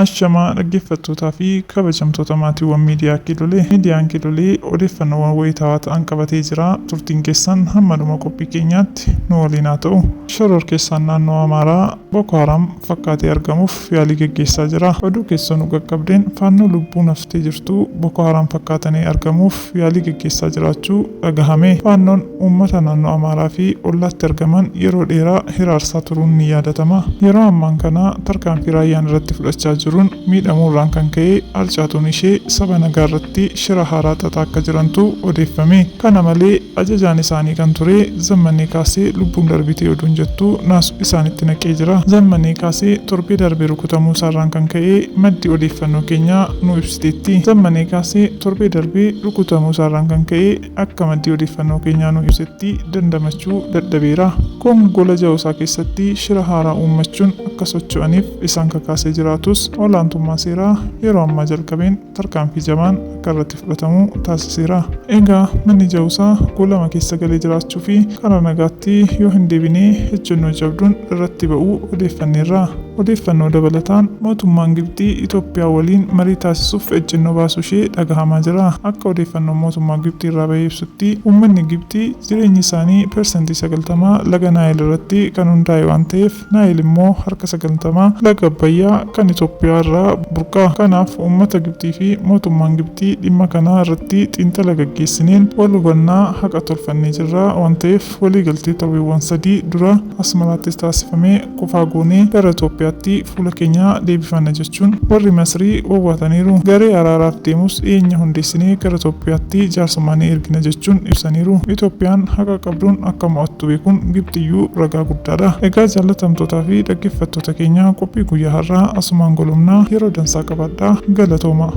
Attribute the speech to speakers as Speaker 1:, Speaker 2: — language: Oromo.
Speaker 1: Ashamaa dhaggeeffattootaa fi kabajamtoota maatiiwwan miidiyaa Kiilolee. Miidiyaan Kiilolee odeeffannoowwan wayitaawaa ta'an qabatee jira. Turtiin keessan hamma dhuma qophii keenyaatti nu waliin haa ta'u. Shororkeessaan naannoo Amaaraa Boko Haram fakkaatee argamuuf yaalii gaggeessaa jira. Oduu keessoo nu qaqqabdeen Faannoo lubbuun haftee jirtu Boko Haram fakkaatanii argamuuf yaalii gaggeessaa jiraachuu dhagahame. Faannoon uummata naannoo Amaaraa fi ollaatti argaman yeroo dheeraa hiraarsaa turuun ni yaadatama. Yeroo ammaan kana tarkaanfii raayyaan irratti fudhachaa jiruun miidhamuurraan kan ka'e harcaatuun ishee saba nagaa irratti shira haaraa xaxaa akka jirantu odeeffame. Kana malee ajajaan isaanii kan ture Zammannee Kaasee lubbuun darbite oduun jettu naasuu isaanitti naqee jira. Zammannee Kaasee torbee darbe rukutamuu isaarraan kan ka'e maddi odeeffannoo keenyaa nuu ibsiteetti. Zammanee Kaasee torbee darbe rukutamuu isaarraan kan ka'e akka maddi odeeffannoo keenyaa nuu ibsetti dandamachuu dadhabeera. Kun gola Jawusaa keessatti shira haaraa uummachuun akka socho'aniif isaan kakaasee jiraatus olaantummaa seeraa yeroo ammaa jalqabeen tarkaanfii jabaan akka irratti fudhatamu taasiseera. Egaa manni Jawusaa goolama keessa galee jiraachuu fi karaa nagaatti yoo hin deebine ejjennoo jabduun irratti ba'uu odeeffanneerra. Odeeffannoo dabalataan mootummaan Gibxii Itoophiyaa waliin marii taasisuuf ejjennoo baasuu ishee dhagahamaa jira. Akka odeeffannoon mootummaa Gibxii irraa bahee ibsutti uummanni Gibxii jireenyi isaanii persentii 90 laga Naayil irratti kan hundaa'e waan ta'eef Naayil immoo harka 90 laga Abbayyaa kan Itoophiyaa irraa burqa. Kanaaf uummata Gibxii fi mootummaan Gibxii dhimma kana irratti xiinxala gaggeessineen wal hubannaa haqa tolfannee jirra waan ta'eef waliigaltee torbeewwan 3 dura Asmaraatti taasifame kufaa goonee gara Itoophiyaatti fuula keenya deebifanna jechuun warri Masrii wawwaataniiru. Garee araaraaf deemus dhiyeenya hundeessinee gara Itoophiyaatti jaarsummaa ni ergina jechuun ibsaniiru. Itoophiyaan haqa qabduun akka mo'attu beekuun Gibxiyyuu ragaa guddaadha. Egaa jaallatamtootaa fi dhaggeeffattoota keenya qophii guyyaa har'aa asumaan golobna. Yeroo dansaa qabaadhaa. Galatoomaa!